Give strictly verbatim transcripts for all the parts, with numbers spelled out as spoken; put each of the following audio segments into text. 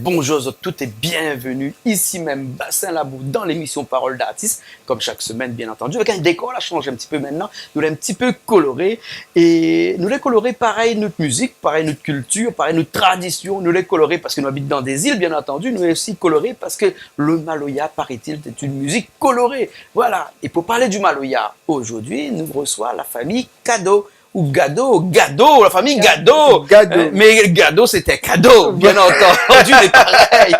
Bonjour zot tout é bienvenu isi mèm Bassin Labou dan lémisyon Parole d'artiste, kom shak semèn bien antandi, avèk in dékor la shanj in ti pé mintnan, nou lé in ti pé koloré, é nou lé koloré parèy nout mizik, parèy nout kiltir, parèy nout tradisyon, nou lé koloré parske nou abit dan dé zil bien antandi, nou lé osi koloré parske le maloya, paraît-il, sé in mizik koloré. Voilà, é pou parl di maloya, zordi nou resoi la fami Kado, ou Gado, Gado, la fami Gado. Gado. Euh, mé Gado, sé in kado, bien antandi, mé parèy.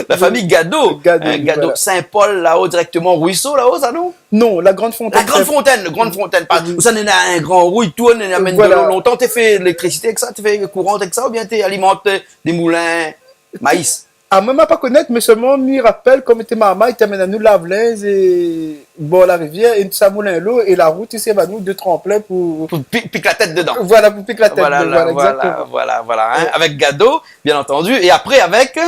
La fami Gado. Gado, hein, Gado, voilà. Saint-Paul, laô, dirèkteman, Ruisseau, laô, sa, non ? Non, la Grande Fontaine. La Grande Fontaine, la Grande Fontaine, pa, ousa néna in gran rou, i tourn, néna mèm de lo, lontan, té fé léktrisité avèk sa, té fé kouran avèk sa, oubien té alimant dé moulin maï ? Ah, moin, ma pa konèt, mé sèlman, mi rapèl, kom té marmay, té amenn anou lav linz é bor la rivièr, é sa moulin lo, é la rout, i sèrv anou de tranplin pou... Pou pi-, pik la tèt dedan. Voilà, pou pik la tèt dedan, voilà, voilà, exactement. Voilà, voilà, hein, avèk Gado, bien antandi, é apré avèk,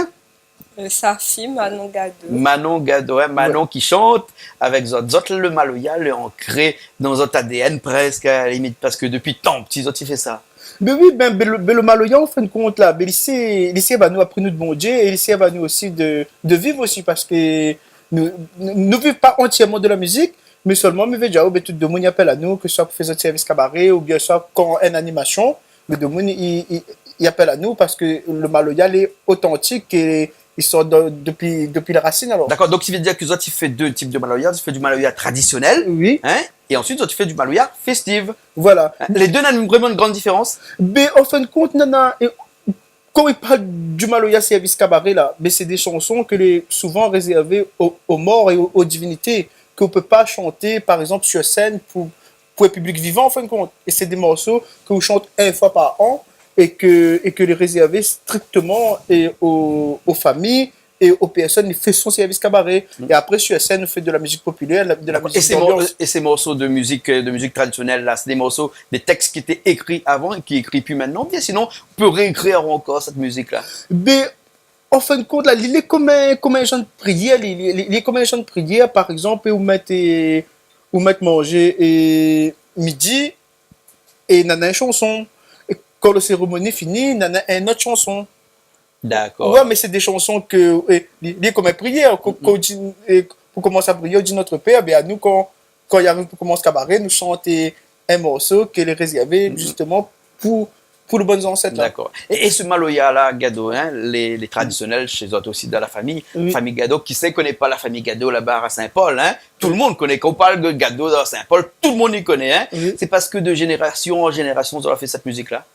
euh, sa fi, Manon Gado. Manon Gado, hein, Manon ki shant avèk zot. Zot, le maloya lé ankré dan zot A D N prèsk, a la limit, parske dopi tan pti, zot i fé sa. Bin oui, bin, bin, le, bin, le maloya, an fin de kont, la, bin, li sèrv, li sèrv anou apré nout Bondié, é li sèrv anou osi de, de viv osi, parske nou, nou, nou viv pa antièrman de la mizik, mé sèlman, mi vé dir, oh, bin, tout demoun i apèl anou, ke soi pou fé zot sèrvis kabaré, oubien soi kan in animasyon, mé demoun i, i, i apèl anou, parske le maloya lé otantik é i sort de, dopi, dopi la rasine, alor. Dakor, donk, sa i vé dir ke zot i fé dé tip de maloya, zot i fé di maloya tradisyonèl, oui, hein, é ansuit, zot i fé di maloya festif. Voilà. Hein, lé dé, néna vréman in gran diférans. Bin, an fin de kont, néna, é, kan i parl di maloya sèrvis kabaré, la, bin, sé dé shanson ke lé souvan rézèrvé o, o mor é o, o divinité, ke ou pé pa shanté, par égzanp, sur sèn pou, pou in piblik vivan, an fin de kont. É sé dé morso ke ou shant in foi par an é ke, é ke lé rézèrvé strikteman é o, o fami é o pèrsone i fé son sèrvis kabaré. Mm. É apré, sur sèn, nou fé de la mizik popilèr, la, de la mizik danbians. Dakor. É sé mor-, é sé morso de mizik, euh, de mizik tradisyonèl, la, sé dé morso, dé tèks ki té ékri avan é ki ékri pi mintnan, oubien sinon, ou pé réékrir ankor sèt mizik-la ? Bin, an fin de kont, la, li lé kom in, kom in janr de priyèr, li, li, li, li lé kom in janr de priyèr, par égzanp, ou mèt, é, ou mèt manzé, é, midi, é nana in shanson. É kan le sérémoni fini, nana in not shanson. Dakor. Ouais, mé sé dé shanson ke, é, li, li lé kom in priyèr, kan, kan ou di, é, pou komans la priyèr, ou di Notre Père, bin, anou, kan, kan i ariv pou komans kabaré, nou shant in morso ke lé rézèrvé, mm, zisteman pou, pou le bone zansèt, la. Dakor. É, é se maloya-la, Gado, hein, lé, lé tradisyonèl shé zot osi dan la fami, oui, fami Gado, kisa i koné pa la fami Gado laba a Saint-Paul, hein ? Tout le moun i koné. Kan ou parl de Gado dan Saint-Paul, tout le moun i koné, hein ? Oui. Sé parske de jénérasyon an jénérasyon, zot la fé sèt mizik-la ?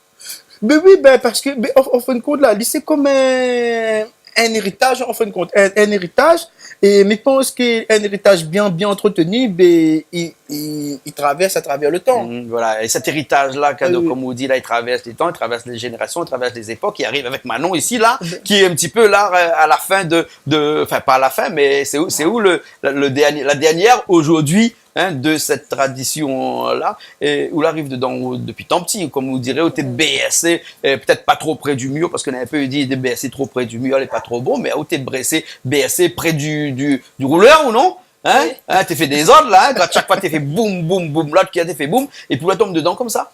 Bin oui, bin, parske, bin, an, an fin de kont, la, li, sé kom in, in éritaj, an fin de kont, in, in éritaj, é, mé mi pans ke in éritaj bien, bien antreteni, bin, i, i, i travèrs atravèr le tan. Mm, voilà. É sèt éritaj-la, Gado, oui, kom ou di, la, i travèrs le tan, i travèrs lé jénérasyon, i travèrs lé zépok, i ariv avèk Manon isi, la, bin, ki lé in ti pé la, euh, a la fin de, de, anfin, pa a la fin, mé sé ou, sé ou le, le, le dèrnié, la dèrnièr zordi, hein, de sèt tradisyon-la, é ou la ariv dedan, ou, dopi tan pti, kom ou diré, ou té, mm, bèrsé, euh, pétèt pa tro pré di mir, parske néna in pé i di, té bèrsé tro pré di mir, lé pa tro bon, mé ou té bèrsé, bèrsé pré di, di, di roulèr, ou non ? Hein ? Oui. Hein, té fé dézord, la, hein, kan shak foi té fé boum, boum, boum, lot ki té fé boum, é pou la tonm dedan komsa.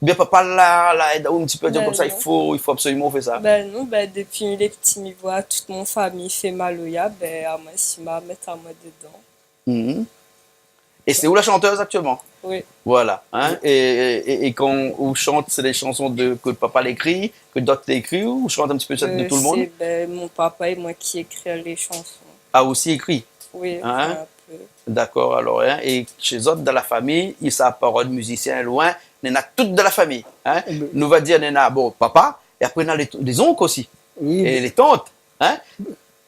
Bien, papa la, la èd aou in ti pé, dir komsa, i fo, i fo absoliman ou fé sa. Bin non, bin, dopi lé pti, mi voi tout mon fami i fé maloya, bin, amoin, si ma mèt amoin dedan. Mhm. É sé ou la shantèz aktièlman ? Oui. Voilà, hein. Oui. É, é, é, é kan ou shant, sé dé shanson de, ke papa la ékri, ke dot la ékri, ou shant in ti pé de tout le moun ? Euh, sé, bin, mon papa é moin ki ékri lé shanson. Ah, osi ékri ? Oui, hein ? Anfin, in pé. Dakor, alor, hein. É shé zot, dan la fami, i sa parol mizisien loin, néna tout dan la fami, hein. Oui. Nou va dir, néna, bon, papa, é apré, néna lé, lé zonk osi. Oui. É lé tant, hein.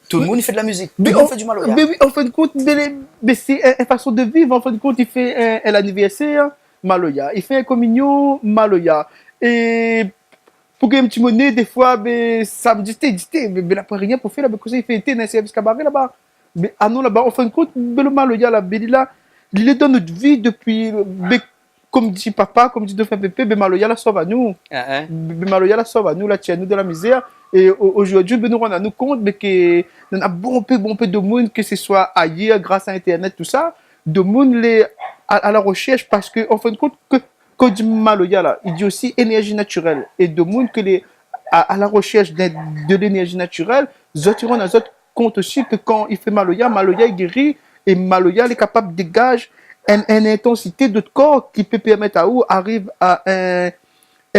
Tout le moun i fé de la mizik, tout le moun i fé di maloya. Mé oui, an fin de kont, mé lé, mé sé in, in fason de viv, an fin de kont, i fé in, in lanivèrsèr, maloya. I fé in kominyon, maloya. É pou gingn in ti moné, défoi, mé samdi, té, té, mé, mé la pa rien pou fé la, mé kosa i fé, té, néna sèrvis kabaré laba. Mé, ah non, laba, an fin de kont, mé le maloya la, mé li la, li lé dan nout vi dopi, mé kom di papa, kom di défin pépé, bin maloya la sov anou. Ah, hein. Bin maloya la sov anou, la tir anou de la mizèr. É o-, zordi, bin nou rann anou kont, bin ke néna bonpé, bonpé de moun, ke se soi ayèr, gras a Internet, tousa, de moun lé a, a la reshèrsh, parske, an fin de kont, ke, kan i di maloya la, i di osi énèrzi natirèl. É de moun ke lé a, a la roshèrsh de, de lénèrzi natirèl, zot i rann azot kont osi ke kan i fé maloya, maloya i géri, é maloya lé kapab dégaz in, in intansité de out kor ki pé pèrmèt aou ariv a in,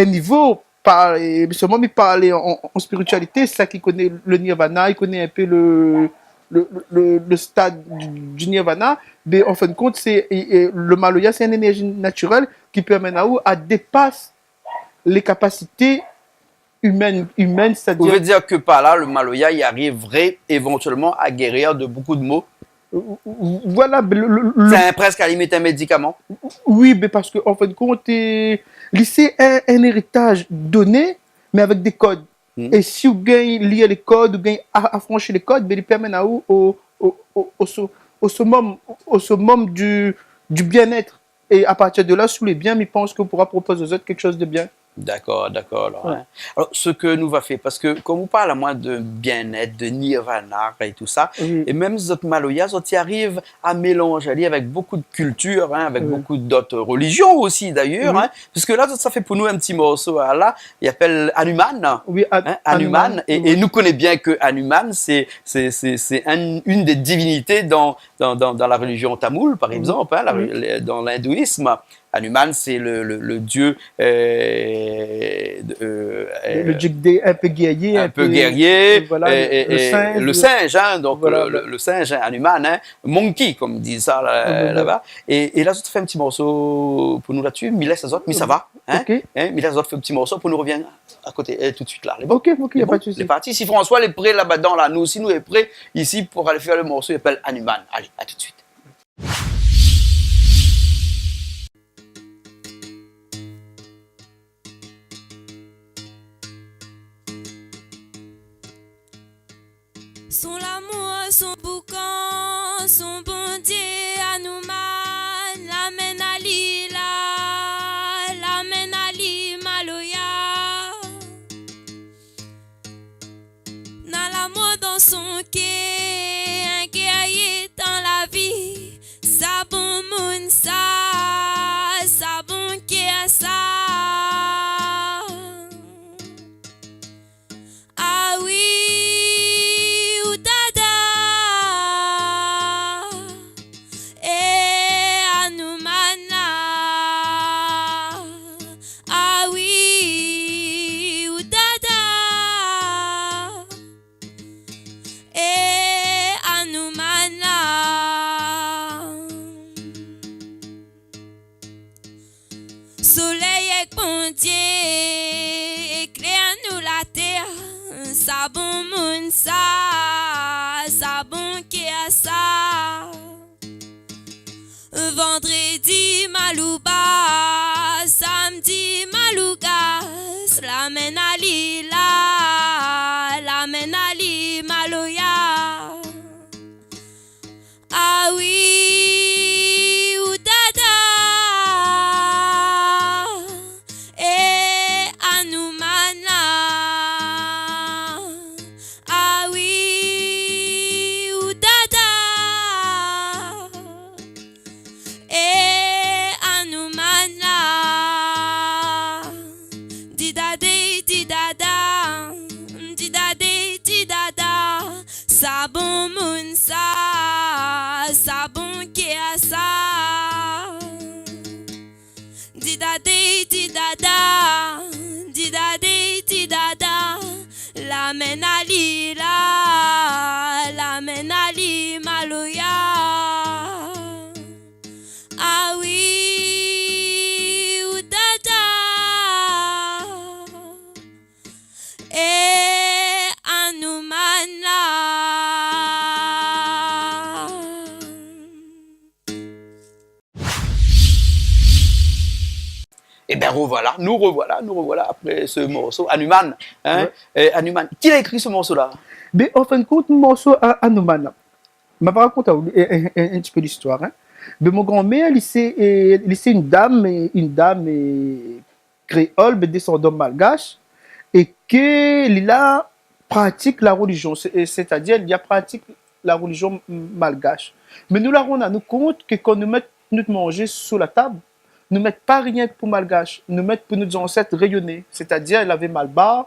in nivo, par, é solman mi parl an, an spiritualité, sak i koné le nirvana, i koné in pé le, le, le, le, le stad du, du nirvana, mé an fin de kont, sé, é, é le maloya, sé in énèrzi natirèl ki pé amenn aou a dépas lé kapasité imèn, imèn, sétadir... Ou vé dir ke par la, le maloya i ariv vré, évantièlman, a géri de bonpé de mo. Voilà, le, le, le... Sé in, prèsk a la limit in médikaman. Oui, mé parske, an fin de kont, é, li sé in, in éritaz doné, mé avèk dé kod. Mm. É si ou gingn lir lé kod, ou gingn a-, afranshi lé kod, bin, li pé amenn aou o, o, o, o so-, o summum, o summum du, du bien-être. É a partir de la, si ou lé bien, mi pans ke ou poura propoz azot kékshoz de bien. Dakor, dakor, alor, in. Alor, sak nou va fé, parske kom ou parl amoin de bien-être, de nirvana é tousa, é mèm zot maloya, zot i ariv a mélanz ali avèk bonpé de kiltir, in, avèk bonpé d'ot relizion osi, dayèr, in, parske la, zot sa fé pou nou in ti morso, a, la, i apèl Hanuman, in, Hanuman, é, é nou koné bien ke Hanuman, sé, sé, sé, sé in, inn dé divinité dan, dan, dan, dan la relizion tamoul, par égzanp, in, la, lé, dan l'indouism. Hanuman, sé le, le, le dieu, euh, de, euh, le, le dieu dé, in pé guerrier, in pé guerrier, voilà, é, le, é, le sinz, in, donk voilà, le, le, le sinz, in, Hanuman, in, monkey, kom i di sa la, laba. É, é la, zot i fé in ti morso pou nou la-dsi, mi lès azot, mi sava, in, in, mi lès azot fé in ti morso pou nou revien a koté, euh, tout de suit la. Lé bon ? Ok, ok, na pwin de sousi. Lé parti. Si François lé pré laba dan la, nou osi nou lé pré isi pou alé fé le morso i apèl Hanuman. Alé, a tout de suit. Son lamour, son boukan, son Bondié, Hanuman, la amenn ali la, la amenn ali maloya. Na lamour dan son kèr, in guerrier dan la vi. Sa bon moun sa, sa bon kèr sa. Ah oui, ou dada. Eh, Hanuman la. Ah oui, ou dada. Eh, Hanuman la. Solèy èk Bondié, éklèr nou la tèr. Sa bon moun sa, sa bon kèr sa. Vandrédi malouba, samdi malougas, la amenn ali la, la amenn ali maloya. Ah oui, ou dada. Eh, Hanuman la. Ah oui, ou dada. Eh, Hanuman la. Didadé, didada. Didadé, didada. Sa bon moun sa, sa bon kèr sa. Didadé, didada, didadé, didada, la amenn ali la, la amenn ali maloya. Ah oui, ou dada. Eh, Hanuman la. Eh ben, revoilà, nous revoilà, nous revoilà après ce morceau. Hanuman, hein ? Ouais. Eh, Hanuman, qui a écrit ce morceau-là ? Bin, an fin de kont, morso a, Hanuman la, ma va rakont aou, eh, eh, eh, in ti pé listoir, in. Bin, mon granmèr, li sé, eh, li sé in dam, eh, in dam, eh, kréol, bin désandan malgash, é ke li la pratik la relizion, sé, sétadir li la pratik la relizion m-, malgash. Mé nou la rann anou kont ke kan nou mèt nout manzé sou la tab, nou mèt pa rienk pou malgash, nou mèt pou nout zansèt rényoné, sétadir lavé malbar,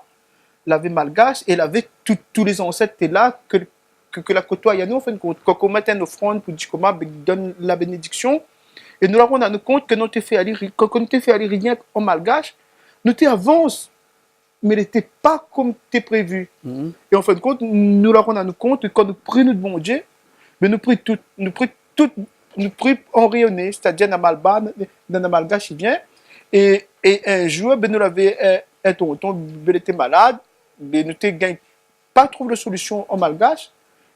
lavé malgash, é lavé tout, tout lé zansèt té la, ke, ke, ke la kotoiy anou, an fin de kont. Kan, kan ou mèt in ofrann pou di koman, bin, donn la bénédiksion. É nou la rann anou kont ke nou té fé ali ri-, kan, kan nou té fé ali rienk an malgash, nou té avans, mé lété pa konm té prévi. Mhm. É an fin de kont, nou la rann anou kont ke kan nou pri nout Bondié, bin, nou pri tout, nou pri tout, nou pri an réyoné, sétadir na malbar, na, na malgash i vien. É, é in zour, bin, nou lavé in, in tonton, bin, lété malad, bin, nou té gingn pa trouv de solision an malgash.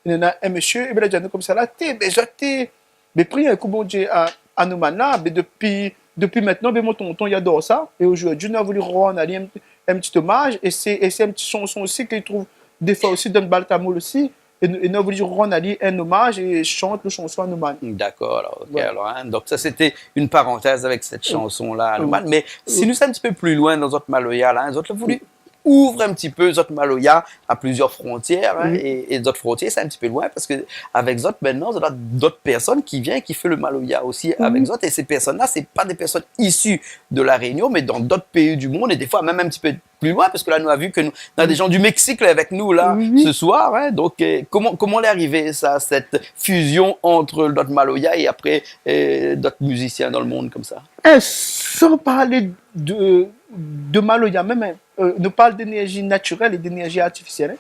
Néna in mésyé, é bin, la di anou konmsa la, té, bin, zot té, bin, pri in kou Bondié a, a Nouman la, bin, dopi, dopi mintnan, bin, mon tonton i ador sa. É ojourdui, nou la voulu rann ali in, in ti omaz, é sé, é sé in ti shanson osi ke i trouv défoi osi dann bal tamoul osi. É nou, é nou la voulu rann ali in omaz é shant le shanson a Nouman. Dakor, alor, OK, alor, in. Donk sa, sété in parantèz avèk sèt shanson-la, Nouman. Mé si nou sava in ti pé pli loin dan zot maloya, la, in, zot la voulu ouv in ti pé zot maloya a plizièr frontièr, in, é, é zot frontièr, sé in ti pé loin, parske avèk zot, mintnan, zot na dot pèrsone ki vien, ki fé le maloya osi avèk zot, é sé pèrsone-la, sé pa dé pèrsone isi de La Rényon, mé dan dot péi du mond, é défoi mèm in ti pé pli loin, parske la, nou la vi ke nou, nou na dé zan du Mexique la avèk nou, la, se soir, in. Donk, eu, koman, koman lé arivé sa, sèt fuzion ant zot maloya é apré, eu, dot mizisien dan le mond konmsa ? É, san parl de, de maloya mèm, in, eu, nou parl d'énèrzi natirèl é d'énèrzi artifisièl, in.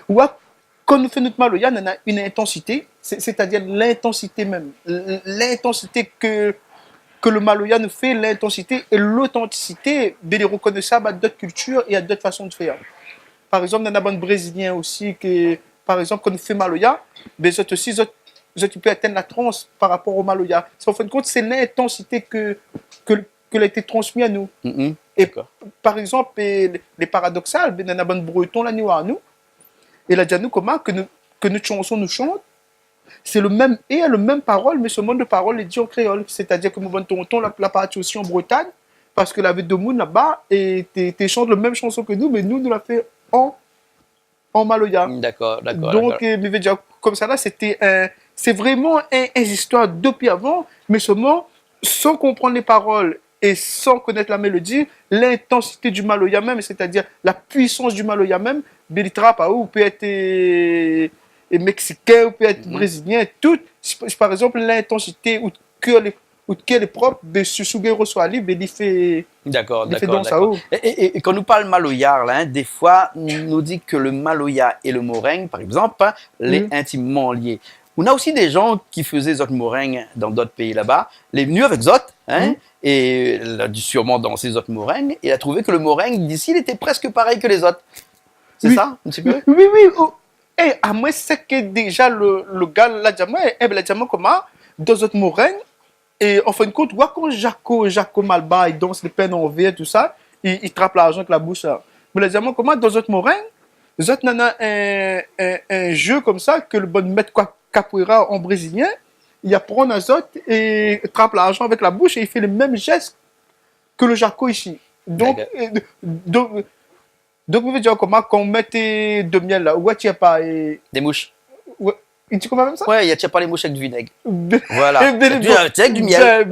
Ou oi, kan nou fé nout maloya, nou na in intansité, sé, sétadir lintansité mèm. L-, lintansité ke, ke le maloya nou fé, lintansité é lotantisité, bin, lé rokonésab a dot kiltir é a dot fason de fèr. Par égzanp, nou na bann Brézilien osi ke, par égzanp, kan nou fé maloya, bin, zot osi, zot, zot i pé atenn la trans par rapor o maloya. Sé, an fin de kont, sé lintansité ke, ke, ke la été transmi anou. Mhm. É par égzanp, é, lé, lé paradoksal, bin, nou na bann Breton la, nou, anou, é la di anou koman ke nou, ke nout shanson nou shant, sé le mèm èr, le mèm parol, mé solman le parol lé di an kréol. Sétadir ke mon bann tonton la, la parti osi an Bretagne, parske lavé domoun laba, é té, té shant le mèm shanson ke nou, mé nou, nou la fé an, an maloya. Dakor, dakor, dakor. Donk, eu, mi vé dir, konmsa la, sété in, sé vréman in, in zistoir dopi avan, mé solman, san konprann lé parol, é san konèt la mélodi, lintansité du maloya mèm, sétadir la puisans du maloya mèm, bin, li trap aou, ou pé èt, eu, eu, meksikin, ou pé èt brézilien, tout. Si, si par égzanp, lintansité out kèr lé, out kèr lé prop, bin, si, si ou gingn resoi ali, bin, li fé, li fé dans aou. Dakor, dakor, dakor. É, é, é, é kan nou parl maloya la, in, défoi, nou di ke le maloya é le moreng, par égzanp, in, lé intimman lié. Nou na osi dé zan ki fézé zot moreng dan dot péi laba, lé vni avèk zot, in, é la di sirman dansé zot moreng, é la trouvé ke le moreng d'isi, li lété prèsk parèy ke lézot. Sé sa, in ti pé ? Oui, oui, o, é, amoin, sé ke déza le, le gars la di amoin, é, bin, la di amoin koman, dan zot moreng, é an fin de kont, ou oi kan Jako, Jako Malbar, i dans le pèn an vèr, tousa, i, i trap larzan avèk la boush, la. Mé la di amoin koman, dan zot moreng, zot nana in, in, in zé konmsa ke le bann mèt ka-, kapoéra an brézilien, i aprann azot é trap larzan avèk la boush é i fé le mèm zès ke le Jako isi. Donk, dakor, eu, donk, donk, mi vé dir koman, kan ou mèt, eu, de mièl la, ou atir pa, eu, dé moush. Oué. I di koman mèm sa ? Oué, i atir pa lé moush avèk du vinèg. Voilà. É bin, é bin, é,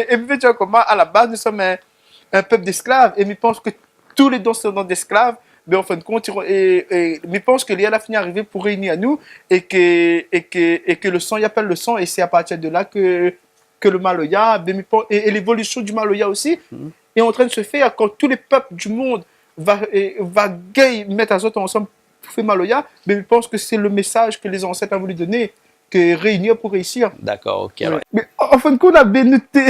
é, é mi vé dir koman, a la baz, nou som in, in pèp d'ésklav, é mi pans ke tout lé dans sé dan d'ésklav, mé an fin de kont, é, é mi pans ke lèr la fini arivé pou réini anou, é ke, é ke, é ke le san i apèl le san, é sé a partir de la ke, ke le maloya, bin, mi pans, é, é lévolision du maloya osi, est en train de se faire quand tous les peuples du monde va, é, va gingn mèt azot ansanm pou fé maloya, bin, mi pans ke sé le mésaz ke lé zansèt la voulu doné, ke réinir pou réisir. Dakor, OK, alor. Mé an, an fin de kont, la, bin, nou té,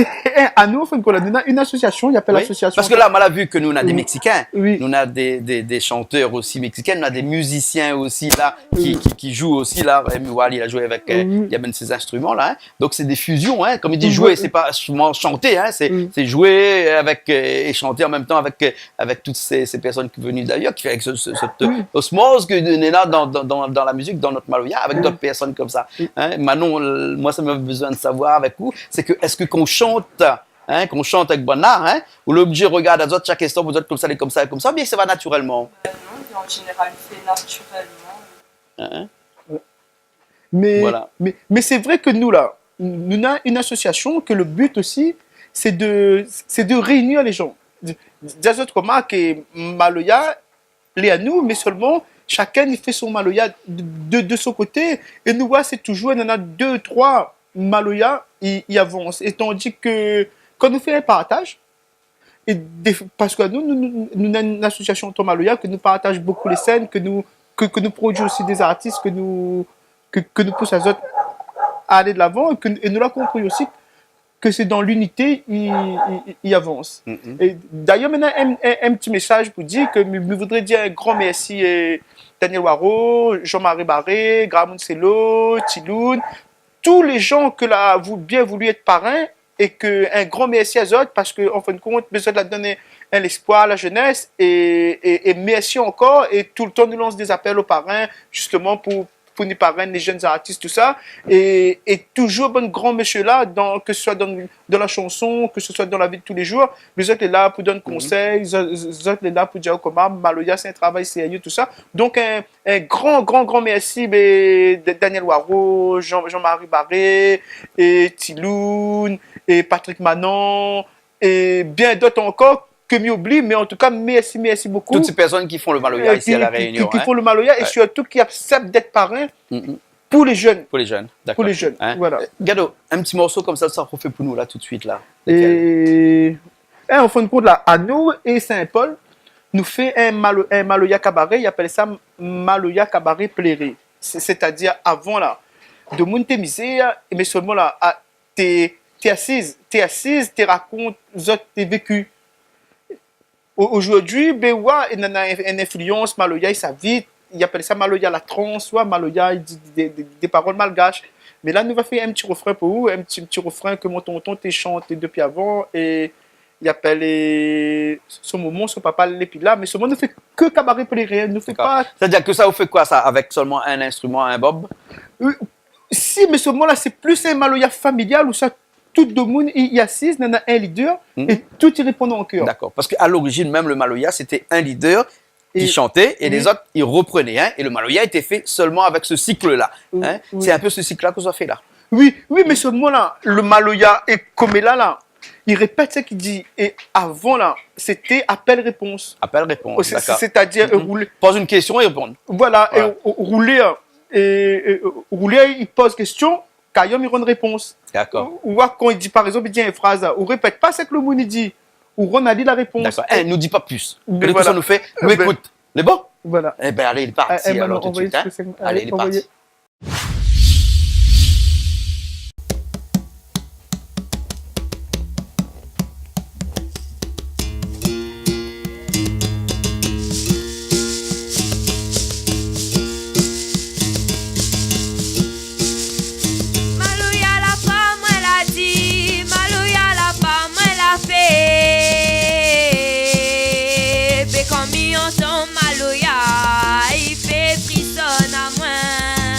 anou, an fin de kont, la, nou na in asosiasion, i apèl asosiasion. Parske la, moin la vi ke nou na dé Meksikin, nou na dé, dé, dé shantèr osi meksikin, nou na dé mizisien osi la, ki, ki, ki zoué osi la. Emi Wali, li la zoué avèk, eu, li amenn sé zinstriman la, in. Donk sé dé fizion, in. Konm i di, zoué, sé pa solman shanté, in, sé, sé zoué avèk, eu, é shanté an mèm tan avèk, eu, avèk tout sé, sé pèrsone ki vni d'ayèr, ki fé avèk se, se, sèt osmoz ke néna dan, dan, dan, dan la mizik, dan nout maloya, avèk dot pèrsone konmsa. In, Manon, moin, sa mi la bezoin de savoir avèk ou, sé ke, èske kan ou shant, in, kan ou shant avèk banna, in, ou lé oblizé rogard azot shak instan pou dir konmsa, lé konmsa, lé konmsa, oubien sa va natirèlman ? Eu, non, an zénéral, i fé natirèlman. In ? Mé, mé, mé sé vré ke nou la, nou na in asosiasion ke le but osi, sé de, sé de réinir lé zan. Di, di azot koman ke maloya, plé anou, mé solman shakinn i fé son maloya de, de, de son koté. É nou, wé, sé toujour, néna dé, troi maloya i, i avans. É tandi ke kan nou fé in partaj, é dé, parske nou, nou, nou, nou néna in asosiasion Tan Maloya, ke nou partaj bokou lé sèn, ke nou, ke, ke nou produi osi dé zartis, ke nou, ke, ke nou pous azot alé de lavan, é ke, é nou la konpri osi ke sé dan linité i, i, i, i avans. Mm, mm. É dayèr, mi néna in, in, in ti mésaj pou dir ke mi, mi voudré dir in gran mèrsi, é, Daniel Waro, Jean-Marie Barré, Gramoun Selo, Tiloun, tout lé jan ke la vou-, bien voulu èt parin, é ke in gran mèrsi azot, parske, an fin de kont, zot la donn in, in léspoir a la jénès, é, é, é mèrsi ankor, é toultan nou lans dé zapèl o parin, jisteman pou, pou ni parinn lé jenn zartis, tousa, é, é toujour bann gran mésyé la, dan, ke se soi dan, dan la shanson, ke se soi dan la vi de tou lé jour, mé zot lé la pou donn konsèy, zot, zot lé la pou dir koman maloya sé in travay sérié, tousa. Donk, in, in gran, gran, gran mèrsi, bé, D-, Daniel Waro, Jean, Jean-Marie Barré, é Tiloun, é Patrick Manon, é bien dot ankor ke mi oubli, mé an tou ka, mèrsi, mèrsi bokou. Tout sé pèrsone ki fon le maloya isi a La Rénion, ki, ki fon le maloya é sirtou ki aksèp d'èt parin pou lé jenn. Pou lé jenn, dakor. Pou lé jenn, voilà. Gado, in ti morso konmsa, sa ou fé pou nou la, tout suit la. Lékèl ? É, é, an fin de kont la, anou é Saint-Paul, nou fé in malo-, in maloya kabaré, i apèl sa maloya kabaré pléré. Sé, sétadir avan la, demoun té mizèr, mé solman la, a, té, té asiz, té asiz, té rakont zot, té véki. O-, ojourdui, bé, wé, néna in, in inflians, maloya i sava vit, i apèl sa maloya la trans, wé, maloya i di dé, dé, dé parol malgash. Mé la, nou va fé in ti refrin pou ou, in ti, ti refrin ke mon tonton té shant dopi avan, é i apèl, é, son momon, son papa lé pi la, mé solman nou fé ke kabaré pléré, nou fé pa. Dakor. Sétadir ke sa, ou fé koi sa, avèk solman in instriman, in bob ? Euh, Si, mé solman la, sé plis in maloya familial ousa tout demoun i, i asiz, néna in lidèr, é tout i réponn an kèr. Dakor. Parske a lorizin mèm, le maloya, sété in lidèr ki shanté é lézot i reprené, in, é le maloya été fé solman avèk se sik la, in. Sé in pé se sik la ke zot la fé la. Oui, oui, mé solman la, le maloya é koméla la, i répèt sak i di. É avan la, sété apèl-répons. Apèl-répons, dakor. Sétadir, euh, roulé. Poz in késtion é réponn. Voilà, é roulé, in. É, é, euh, roulé, i poz késtion, Kayom i rann répons. Dakor. Ou, ou wé, kan i di, par égzanp, i di in fraz la, ou répèt pa sak le moun i di, ou rann ali la répons. Dakor. É nou di pa plis. Mé voilà. Ke nou fé, nou ékout. Lé bon ? Voilà. Ébin, alé, lé parti, alor, tout suit, in. Alé, lé parti. Maloya la pa mwin la di, maloya la pa mwin la fé. Pé kan mi antann maloya, i fé frisonn amwin.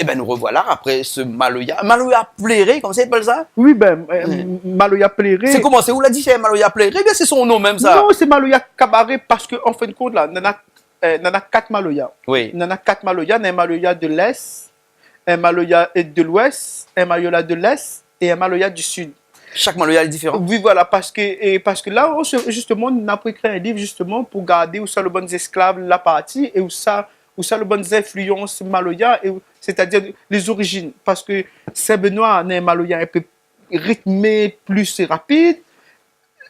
Ében, nou rovoila apré se maloya. Maloya pléré, konmsa i apèl sa ? Oui, bin, euh, m-, maloya pléré. Sé koman, sé ou la di sé maloya pléré, oubien sé son non mèm sa ? Non, sé maloya kabaré parske, an fin de kont, la, nana, euh, nana kat maloya. Oui. Nana kat maloya, nana in maloya de l'Est, in maloya de l'Ouest, in maloya de l'Est é in maloya du Sud. Shak maloya lé diféran. Oui, voilà, parske, é parske la, on se, justement, nou la pou ékri in liv, justement, pou gardé ousa le bann zésklav la parti é ousa, ousa le bann zinflians maloya, é ou-, sétadir lé zorizin. Parske Sin-Benoi, nana in maloya in pé ritmé, plis rapid,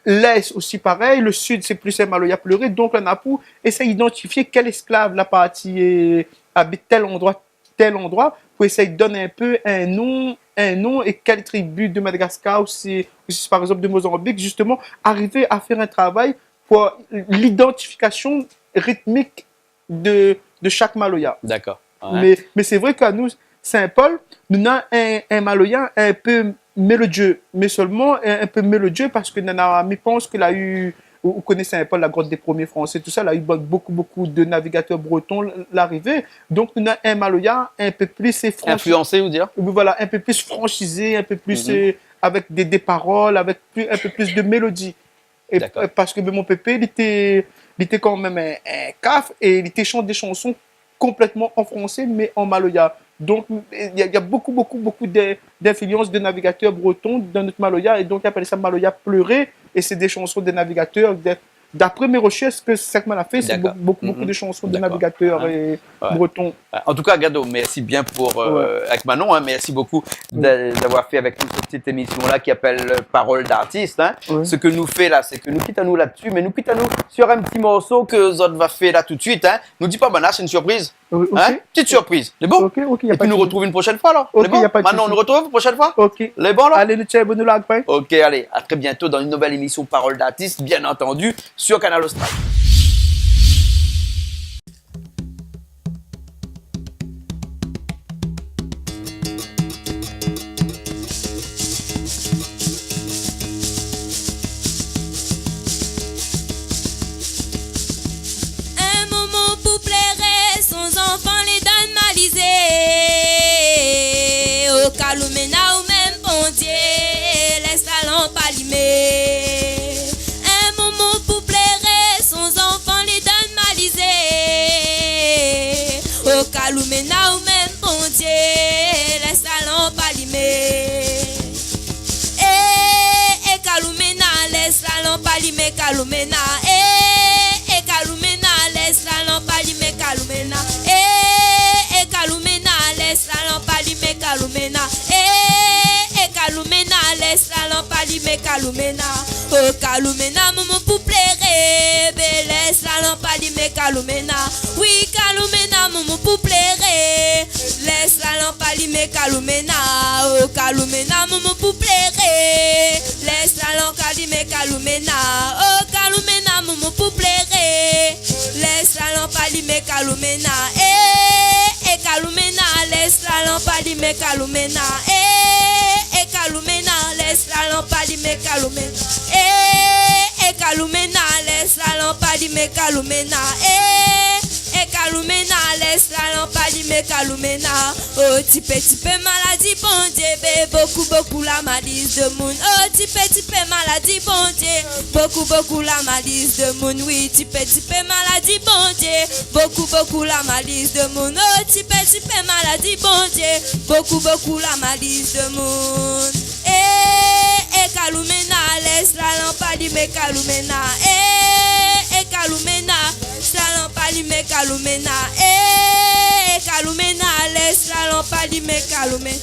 Lès osi parèy, le Sid sé plis in maloya pléré, donk la na pou éséy idantifié kèl ésklav la parti, euh, abit tèl androi, tèl androi, pou éséy donn in pé in non, in non, é kèl tribi de Madagaskar, ou si, ou si par égzanp de Mozanbik, zistoman, arivé a fèr in travay pou lidantifikasion ritmik de, de shak maloya. Dakor. Ouais. Mé, mé sé vré ke anou, Sin-Pol, nou na in, in maloya in pé mélodié, mé solman in, in pé mélodié parske nana, mi pans ke la u, ou, ou koné Sin-Pol, la grot dé promié fransé, tousa, la u bokou, bokou de navigatèr breton l-, larivé. Donk nou na in maloya in pé plis, sé franshi-, Influansé, ou dir ? Oui, voilà, in pé plis fransizé, in pé plis, Mhm. euh, avèk dé, dé parol, avèk pli, in pé plis de mélodi. É, Dakor. euh, parske Bémon Pépé, li té, li té kanmèm in, in kaf é li té shant dé shanson konplètman an fransé, mé an maloya. Donk, euh, na, na bokou, bokou, bokou de, d'influans de navigatèr breton dan nout maloya, é donk i apèl sa maloya pléré, é sé dé shanson de navigatèr, de, dapré mé roshèrsh, ke sak moin la fé, sé Dakor. bo-, bokou, bokou Mhm. de shanson de Dakor. navigatèr, Ouais. é Ouais. breton. Ouais. An tou ka, Gado, mèrsi bien pou, euh, Ouais. avèk Manon, hein, mèrsi bokou Ouais. de, d'avoir fé avèk nou sèt ti émision-la ki apèl, euh, Parole d'artiste, hein. Ouais. Sak nou fé la, sé ke nou kit anou la-dsi, mé nou kit anou sur in ti morso ke zot va fé la tout suit, hein. Nou di pa banna, sé in surpriz. Oui, ok. Hein ? Ti surpriz. Lé bon ? Ok, ok, y a pas de souci. É pi nou artrouv in proshèn foi, alor. Ok, Lé bon ? y a pas de souci. Manon, nou artrouv in proshèn foi ? Ok. Lé bon, la ? Alé, nou tien, bon, nou larg pa. Ok, alé, à très bientôt dans une nouvelle émission Parole d'artiste, bien entendu, sur Kanal Austral. In momon pou pléré, son zanfan lé dan malizé. O Kaloumena, ou mèm Bondié, lès la lanp alimé. In momon pou pléré, son zanfan lé dan malizé. O Kaloumena, ou mèm Bondié, lès la lanp alimé. Eh, eh, Kaloumena, lès la lanp alimé, Kaloumena. Eh, eh, Kaloumena, lès la lanp alimé, Kaloumena. Eh, eh, Kaloumena, lès la lanp alimé, Kaloumena. Eh, eh, Kaloumena, lès la lanp alimé, Kaloumena. O Kaloumena, momon pou pléré, bé lès la lanp alimé, Kaloumena. Oui, Kaloumena, momon pou pléré, lès la lanp alimé, Kaloumena. O Kaloumena, momon pou pléré, lès la lanp alimé, Kaloumena. O Kaloumena, momon pou pléré, lès la lanp alimé, Kaloumena. Eh, eh, Kaloumena, lès la lanp alimé, Kaloumena. Eh, eh, Kaloumena, lès la lanp alimé, Kaloumena. Eh, eh, Kaloumena, lès la lanp alimé, Kaloumena. Eh, eh, Kaloumena, lès la lanp alimé, Kaloumena. O ti pé ti pé maladi, Bondié bé, bokou, bokou la maliz de moun. O ti pé ti pé maladi, Bondié, bokou, bokou la maliz de moun. Oui, ti pé ti pé maladi, Bondié, bokou, bokou la maliz de moun. O ti pé ti pé maladi, Bondié, bokou, bokou la maliz de moun. Eh, eh, Kaloumena, lès la lanp alimé, Kaloumena. Eh, eh, Kaloumena, lès la lanp alimé, Kaloumena. Eh, eh, Kaloumena, lès la lanp alimé, Kaloumena.